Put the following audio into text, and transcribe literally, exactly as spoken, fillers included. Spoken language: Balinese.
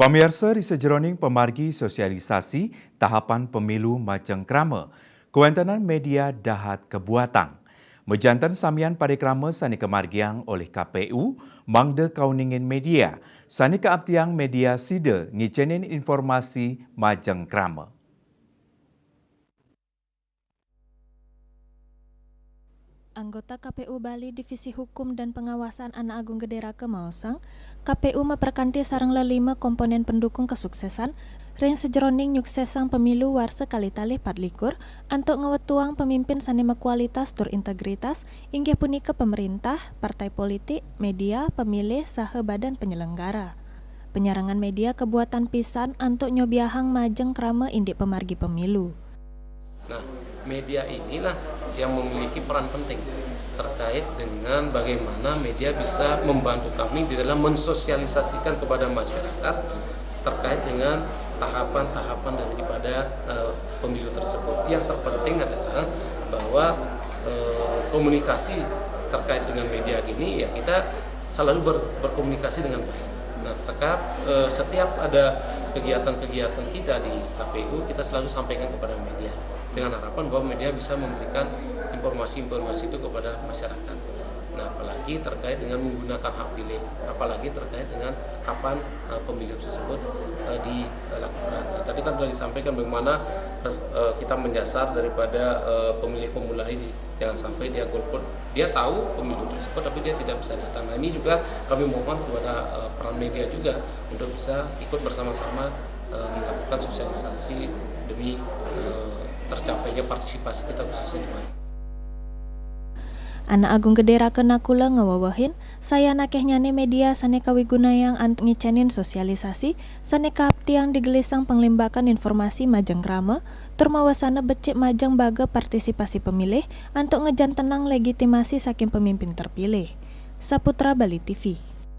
Pamiarsa, ri sajeroning pamargi sosialisasi tahapan pemilu majeng krama, kawéntenan média dahat kabuatang. Majanten samian parikrama sané kamargiang olih K P U mangda kauningin média sané kaaptiang média sida ngicénin informasi majeng krama. Anggota K P U Bali Divisi Hukum dan Pengawasan Anak Agung Gedé Raka maosang, K P U maperkanti sareng lelima komponen pendukung kesuksesan ring sajeroning nyuksesang pemilu warsa kalitalih patlikur antuk ngwetuang pemimpin sané makualitas tur integritas, inggih punika pemerintah, partai politik, média, pemilih, saha badan penyelenggara. Penyarangan média kabuatang pisan antuk nyobiahang majeng krama indik pamargi pemilu. Nah, média inilah yang memiliki peran penting terkait dengan bagaimana média bisa membantu kami di dalam mensosialisasikan kepada masyarakat terkait dengan tahapan-tahapan daripada eh, pemilu tersebut. Yang terpenting adalah bahwa eh, komunikasi terkait dengan média ini, ya, kita selalu ber- berkomunikasi dengan baik. Nah, setiap, eh, setiap ada kegiatan-kegiatan kita di K P U, kita selalu sampaikan kepada média dengan harapan bahwa média bisa memberikan informasi-informasi itu kepada masyarakat. Nah, apalagi terkait dengan menggunakan hak pilih, apalagi terkait dengan kapan eh, pemilu tersebut eh, dilakukan. Nah, tadi kan sudah disampaikan bagaimana eh, kita menyasar daripada eh, pemilih pemula ini. Jangan sampai dia golput, dia tahu pemilu tersebut tapi dia tidak bisa datang. Nah, ini juga kami mohon kepada eh, peran média juga untuk bisa ikut bersama-sama eh, melakukan sosialisasi demi eh, tercapainya partisipasi kita khususnya di Bali. Anak Agung Gedé Raka Nakula ngawewehin, sayan akéhnyané média sané kawigunayang antuk ngicénin sosialisasi sané kaaptiang digelisang panglimbakan informasi majeng krama, tur mawasana becik majeng baga partisipasi pemilih antuk ngejantenang legitimasi saking pemimpin terpilih. Saputra Bali T V.